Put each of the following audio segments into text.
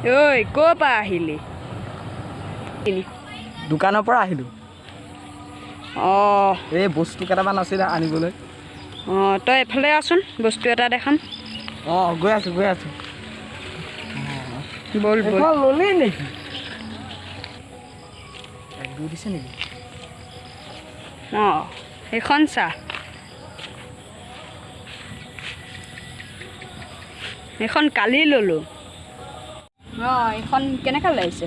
ঐ, ক'ৰ পৰা আহিলি? দোকানৰ পৰা আহিলোঁ। অঁ। এই বস্তু কেইটামান আছিলে আনিবলৈ। অঁ, তই এইফালে আচোন, বস্তু এটা দেখাম। অঁ, গৈ আছোঁ, গৈ আছোঁ। ব'ল ব'ল। এইখন ল'লি নেকি? এক দুই দিছে নেকি? অঁ, সেইখন চা, সেইখন কালি ল'লোঁ। অঁ, এইখন কেনেকুৱা লাগিছে?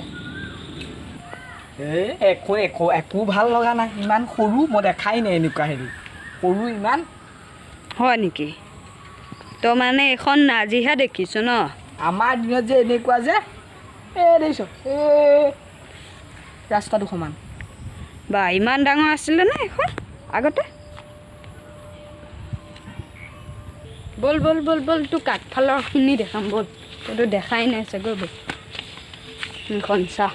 এই একো একো একো ভাল লগা নাই। ইমান সৰু, মই দেখাই নাই এনেকুৱা হেৰি সৰু ইমান। হয় নেকি? তই মানে এইখন আজিহে দেখিছ ন? আমাৰ দিনত যে এনেকুৱা যে, এই দেখিছ, এই ৰাস্তাটো সমান। বা, ইমান ডাঙৰ আছিলে নে এইখন আগতে? ব'ল ব'ল ব'ল ব'ল, তোক আগফালৰখিনি দেখাম ব'ল। তইতো দেখাই নাই চাগৈ। ব'ল, এইখন চা।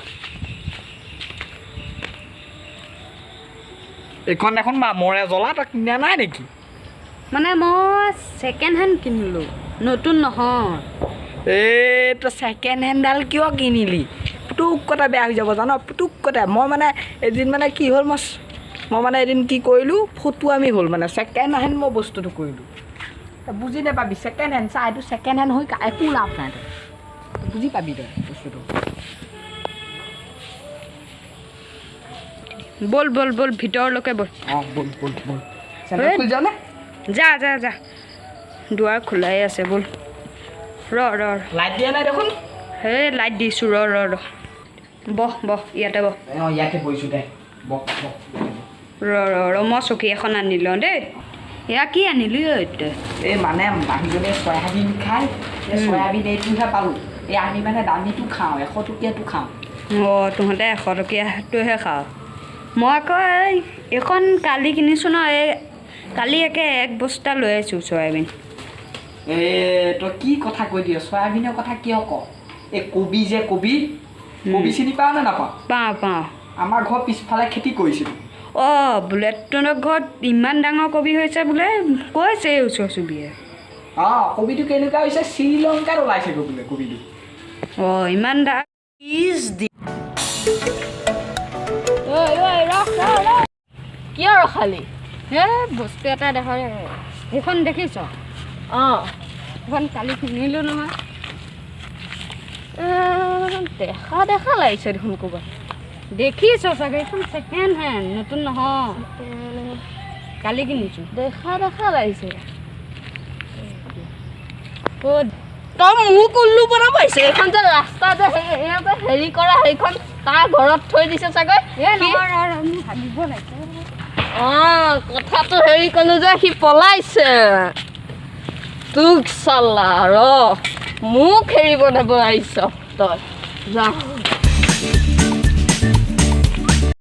এইখন দেখোন মামৰে জ্বলা, তই কিনা নাই নেকি? মানে মই ছেকেণ্ড হেণ্ড কিনিলোঁ, নতুন নহয়। এই তই ছেকেণ্ড হেণ্ডডাল কিয় কিনিলি? পুটুকতে বেয়া হৈ যাব জান, পুটুকতে। মই মানে এদিন মানে কি হ'ল, মই মানে এদিন কি কৰিলোঁ, ফটুৱামি হ'ল, মানে ছেকেণ্ড হেণ্ড মই বস্তুটো কৰিলোঁ। তই বুজি নাপাবি ছেকেণ্ড হেণ্ড চা, এইটো ছেকেণ্ড হেণ্ড হৈ একো লাভ নাই। তই বুজি পাবি তই বস্তুটো। ব'ল ব'ল ব'ল, ভিতৰলৈকে ব'ল। অঁ, ব'ল ব'ল ব'ল। চেণ্ডেল খুলি যাওঁ নে? যা যা যা, দুৱাৰ খোলাই আছে, ব'ল। ৰ ৰ ৰ। লাইট দিয়া নাই দেখোন। সেই লাইট দিছোঁ, ৰ ৰ ৰ। বহ বহ, ইয়াতে বহ। অঁ, ইয়াতে বহিছোঁ দে, বহ বহ, ইয়াতে বহ। ৰ ৰ ৰ, মই চকী এখন আনি লওঁ দেই। এয়া কি আনিলি ঐ তই? এই মানে মানুহজনীয়ে চয়াবিন খায়, এই চয়াবিন এইটোহে পালোঁ। এই আমি মানে দামীটো খাওঁ, 100 টকীয়াটো খাওঁ। অঁ, তহঁতে 100 টকীয়াটোহে খাৱ। মই আকৌ এই এইখন কালি কিনিছোঁ ন, এই কালি একে এক বস্তা লৈ আহিছোঁ চয়াবিন। এই তই কি কথা কৈ দিয়, চয়াবিনৰ কথা কিয় ক? এই কবি যে কবি, কবি চিনি পাৱ নে নাপাৱ? পাওঁ পাওঁ। আমাৰ ঘৰ পিছফালে খেতি কৰিছিলোঁ। অঁ, বুলেটনৰ ঘৰত ইমান ডাঙৰ কবি হৈছে বোলে, কৈছে এই ওচৰ চুবুৰীয়াই। অঁ, কবিটো কেনেকুৱা হৈছে, শ্ৰীলংকাত ওলাইছেগৈ বোলে কবিটো। অঁ, ইমান দি ঐ ঐ, ৰখ ৰ ৰ। কিয় ৰখালি? হে, বস্তু এটা দেখা, সেইখন দেখিছ? অঁ। সেইখন কালি কিনিলোঁ নহয়। দেখা দেখা লাগিছে দেখোন ক'ৰবাত। দেখিছ চাগে, এইখন ছেকেণ্ড হেণ্ড, নতুন নহয়, কালি কিনিছোঁ। দেখা দেখা লাগিছে। ক'ত? তই মোক উল্লু বনাব আহিছে। এইখন যে ৰাস্তা যে যে হেৰি কৰা, সেইখন তাৰ ঘৰত থৈ দিছে চাগৈ। এই নহয়, ৰ ৰ, মোক ভাবিব লাগিব। অঁ, কথাটো হেৰি ক'লো যে সি পলাইছে। তোক চালা, ৰ, মোক হেৰি বনাব আহিছ তই, যা।